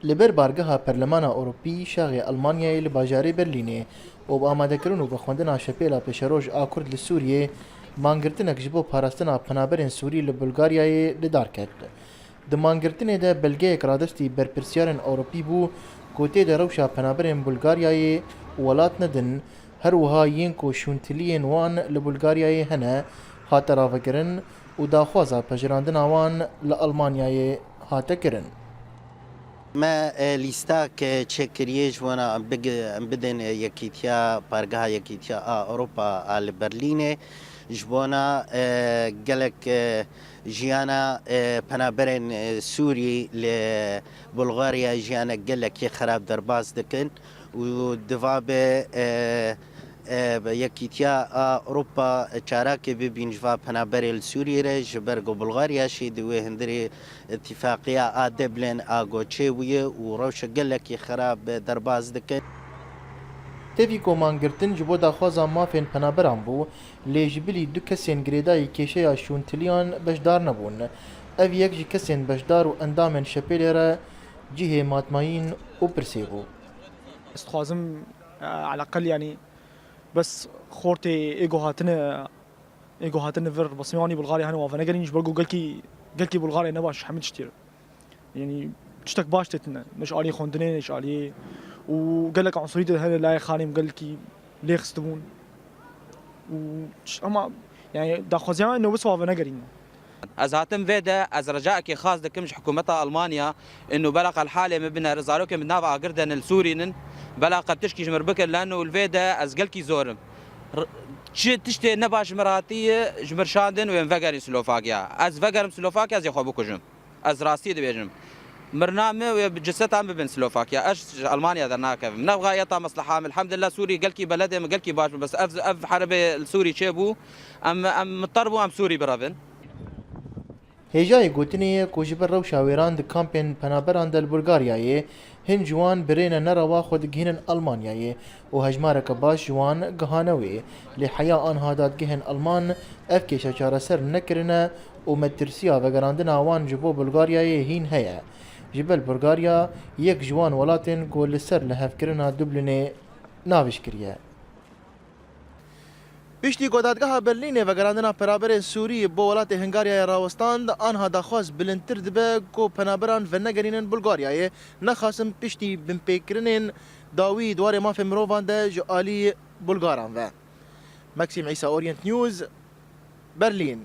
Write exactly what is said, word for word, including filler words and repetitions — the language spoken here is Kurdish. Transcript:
Li ber bargeha Perlemana Ewropî şaxê Elmanyayê li bajarê Berlînê û bi amadekirin û vexwendina şepêla pêşeroj a Kurd li Sûriyê, mangirtinek ji bo parastina penaberên Sûrî li Bulgaryayê li dar ket. Di mangirtinê de belgeyek radestî berpirsiyarên Ewropî bû ku tê de rewşa penaberên Bulgaryayê û welatine din, her wiha yên ku şûntiliyên wan li Bulgaryayê hene, hate ravekirin û daxwaza pejirandina wan li Elmanyayê hate kirin. Me, e, lîstak, e, çêkiriye ji bona em big-, em bidin, e, yekîtiya, pargeha yekîtiya a Ewropa a li Berlînê. Ji bona, e, gelek, e, jiyana, e, penaberên, e, Sûrî li Bulgarya jiyanek gelekî xerab derbas dikin û diva be, e, e, yekîtiya a Ewropa çarakê bibîn ji va penaberê li Sûriyê re, ji ber ku Bulgarya jî di wê hundirê îtîfaqiya a Dublin a ku çêbûye û rewşe gelekî xerab derbas dikin. Tevî ku mangirtin ji bo daxwaza mafên penaberan bû, lê ji bilî du kesên girêdayî kêşeya şûntiliyan beşdar nebûn. Ev yek ji kesên beşdar û endamên şepêlê re cihê matmayîn û pirsê bû. Ez dixwazim, e, eleqel, yanî, bes xortê ê ku hatine, ê ku hatine vir, besimê wan ê Bulgarya hene, wan venegerîn, ji ber ku gelkî, gelkî Bulgarya ne baş hemî tiştî re. Yanî, tiştek baş tê tune. Ne ji aliyê xwendinê, ne ji aliyê, û gelek unsurî de hene layê xanê min gelkî lê xistibûn. Û ş-, ama, yanî, daxwaziya me nobis wa venegerîne. Ez hatim vê de, ez ricaekê xas dikim ji hikûmeta Almanya, inu bela qe li halê min binere, zarokên min nava agir de ne, li Sûrî nin, bela qe tişkî ji mir bikin, leno li vê de ez gelkî zor im. R-, çi tiştê ne baş ji mir hatiye, ji mir şandin û ên vegerîn Slovakiya. Ez vegerim Slovakiya, ez ê xwe bikujim. Ez rastî dibêjim. Mirina min û bi ceseta min bibin Slovakiya. Ez ji Almanya dernakevim. Nevxa yeta mesleha min. Elhamdulillah Sûrî gelkî beledê min gelkî baş bû. Bes ev, ev herebê li Sûrî çêbû. Em, em mitar bû em Sûrî birevin. Hêjayê gotinê ye ku ji ber rewşa wêran di kampên penaberan de li Bulgaryayê, hin ji wan bi rêne nerewa xwe digihînin Almanyayê û hejmareke baş ji wan gihane wê. Lê heya anha dadgehên Alman ev kêşe çareser nekirine û metirsiya vegerandina wan ji bo Bulgaryayê hîn heye. Ji ber Bulgarya yek ji wan welatên ku li ser lihevkirina Dublinê navêj kiriye. Piştî ku dadgeha Berlînê vegerandina penaberên Sûrî bo welatê Hungaryayê rawestand, anha daxwaz bilindtir dibe ku penaberan venegerînin Bulgaryayê, nexasim piştî binpêkirinên dawî di warê mafê mirovan de ji alî Bulgaran ve. Maxim Îsa, Orient News, Berlîn.